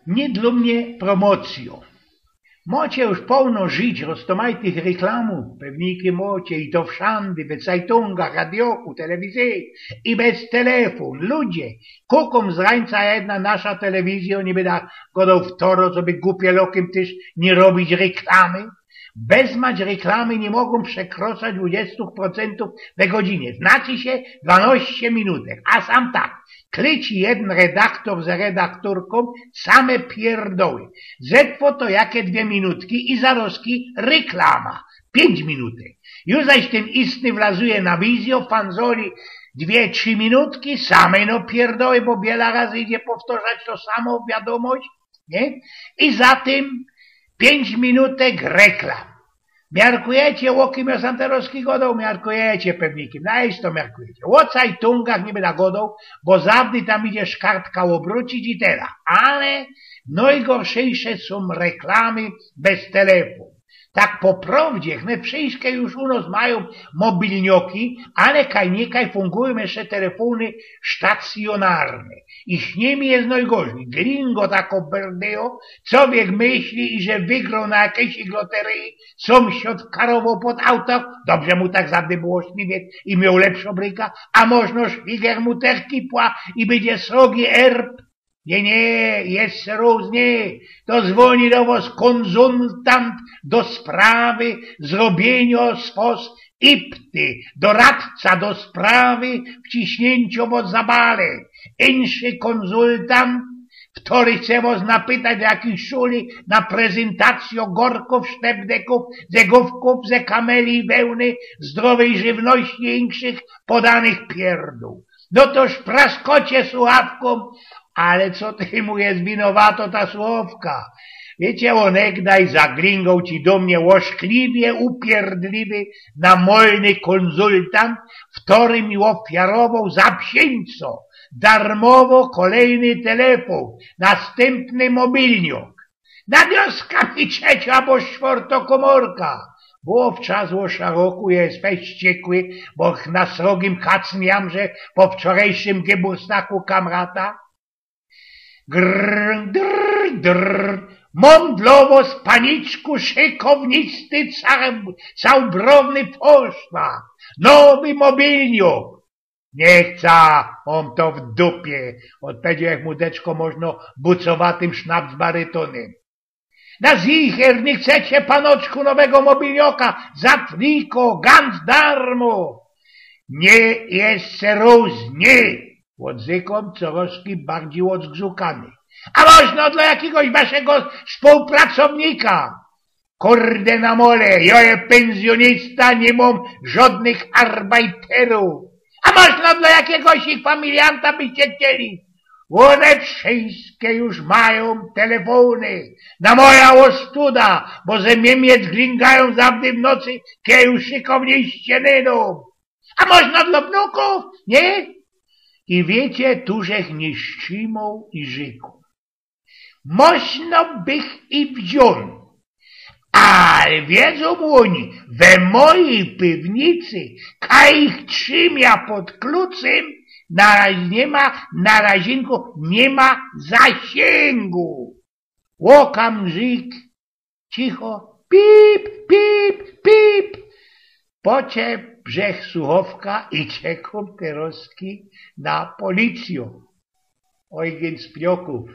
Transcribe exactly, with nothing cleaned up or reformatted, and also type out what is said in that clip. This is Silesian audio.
Niy dlō mie promocyjŏ. Mocie już połno żyć roztōmajtych reklamōw, pewniky mocie i to wszandy, we cajtōngach, radioku, telewizyji i bez telefōn. Ludzie, kukōm z rańca jedna nasza telewizyjŏ, niy byda godoł w toro, coby gupie lokym tyż niy robić reklamy. Bezmać reklamy niy mogōm przekrŏczać dwudziestōw procentōw we godzinie, znaczy sie dwanŏście minutek, a sam tak, kleci jedyn redaktor ze redaktorkōm, same pierdoły. Zetwo to jake dwie minutki i zarozki reklama. Piyńć minutek. Już zaś tyn istny wlazuje na wizyjŏ, fanzoli dwie, trzi minutki, same no pierdoły, bo wiela razy idzie powtorzać to samo, wiadōmość, niy? I za tym piyńć minutek reklam. Miarkujecie, ô kim jŏ sam terŏzki godoł? Miarkujecie pewniky, no iś to miarkujecie. Ô cajtōngach niy byda godoł, bo zawdy tam idzie szkartka ôbrōcić i tela. Ale nojgorszejsze sōm reklamy bez telefōn. Tak po prŏwdzie, wnet wszyjske już u nos majōm mobilnioki, ale kaj nikaj fungujōm jeszcze telefōny stacjōnarne. I z nimi je nojgorzij. Glingo tako berdyjo, cowiek myśli, iże wygroł na jakyjś loteryji, sōmsiŏd karowoł pod auto, dobrze mu tak zawdy było śliwiec i mioł lepszŏ bryka, a możno szwiger mu terki pła i bydzie srogi erb. Niy, niy, jeszcze rŏz niy. To zwōni do wŏs kōnsultant do sprawy zrobiynio z wŏs ipty, doradca do sprawy wciśniyńciŏ wŏs za bale. Inszy kōnsultant, kery chce wŏs napytać do jakijś szuli na prezyntacyjŏ gorkōw, sztepdekōw, zegowkōw ze kameli i wełny, zdrowyj żywności i inkszych podanych pierdōł. No toż praskŏcie suchawkōm, ale co tymu je winowato ta suchawka? Wiycie, ônegdaj zaglingoł ci do mie ôszkliwie upierdliwy, namolny kōnsultant, kery mi ôfiarowoł za piyńćset darmowo kolejny telefōn, nastympny mobilniok. Na wioska mi trzeciŏ abo sztwŏrtŏ kōmŏrka. Było wczas ô szaroku, je fest wściekły, bo na srogim kacniam, że po wczorejszym geburstaku kamrata. Grr, drr, drr. Mōm dlo wŏs, paniczku, szykownisty, ca-, całobrowny forszła. Nowy mobilniok. Niy chca, mōm to w dupie, ôdpowiedzioł jak młodeczko, możno bucowatym sznapsbarytōnym. Na zicher niy chcecie, panoczku, nowego mobilnioka, za friko, ganz darmo. Niy, jeszcze rŏz niy, ôdzykōm corŏz bardzij ôdzgrzukany. A możno dlo jakigoś waszego spōłpracownika? Kurde na mole, jŏ je pynzjōnysta, niy mōm żŏdnych arbajterōw. A możno dlo jakigoś ich familianta byście chcieli? Ône wszyjske już majōm telefōny. Na moja ôstuda, bo ze Niymiec glingają zawdy w nocy, kej już szykownie ścienydōm. A możno dlo wnukōw, niy? I wiycie, tu żech niy strzimoł i rzekł: Możno bych i wziōn. Ale wiedzōm ôni, we mojij piwnicy, kaj ich trzimia pod klucym, na razie niy ma, na razinku niy ma zasiyngu. Ôkamrzik cicho, pip, pip, pip. Pociep żech suchowka i ciekōm terŏzki na policyjŏ. Ojgyn z Piokōw,